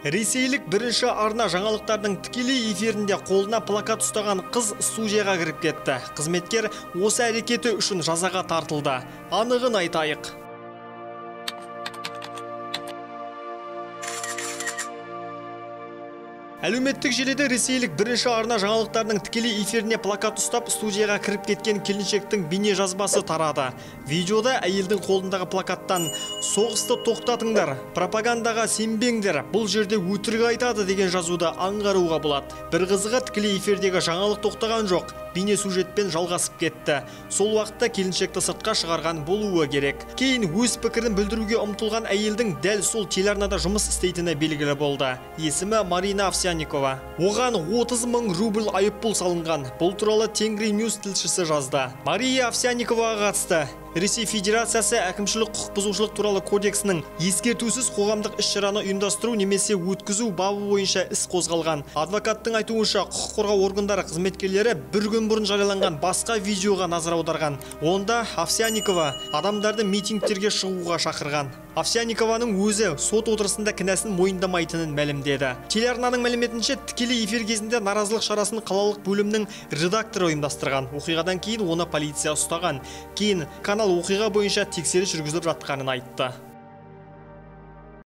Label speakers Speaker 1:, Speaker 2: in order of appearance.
Speaker 1: Ресейлік бірінші арна жаңалықтардың тікелей эфирінде қолына плакат ұстаған қыз студияға кіріп кетті. Қызметкер осы әрекеті үшін жазаға тартылды. Анығын айтайық. Әлеуметтік желіде ресейлік бірінші арна жаңалықтарының тікелей эфиріне плакат ұстап студияға кіріп кеткен келіншектің бейне жазбасы тарады. Видеода әйелдің қолындағы плакаттан «Соғысты тоқтатыңдар, пропагандаға сенбеңдер, бұл жерде өтірік айтады» деген жазуды аңғаруға болады. Бір қызығы, тікелей эфирдегі жаңалық тоқтаған жоқ, бейне сюжетпен жалғасып кетті. Сол уақытта келіншекті сыртқа шығарған болуы керек. Кейін өз пікірін білдіруге ұмтылған әйелдің дәл сол телеарнада жұмыс істейтіні белгілі болды. Есімі Марина Овсянникова. Оған 30 мың рубль айыппұл салынған. Бұл туралы Тенгри Ньюс тілшісі жазды. Мария Овсянниковаға қатысты Ресей Федерациясы әкімшілік құқық бұзушылық туралы кодексінің ескертусіз қоғамдық іс-шараны ұйымдастыру немесе өткізу бабы бойынша іс қозғалған. Адвокаттың айтуынша, құқық қорғау органдары қызметкерлері бір күн бұрын жарияланған басқа видеоға назар аударған. Онда Овсянникова адамдарды митингтерге шығуға шақырған. Овсянникованың өзі сот отырысында кінәсін мойындамайтынын мәлімдеді. Телеарнаның мәліметінше, тікелей эфир кезінде наразылық шарасын қалалық бөлімнің редакторы ұйымдастырған. Оқиғадан кейін оны полиция ұстаған. Кейін канал оқиға бойынша тексеріс жүргізіліп жатқанын айтты.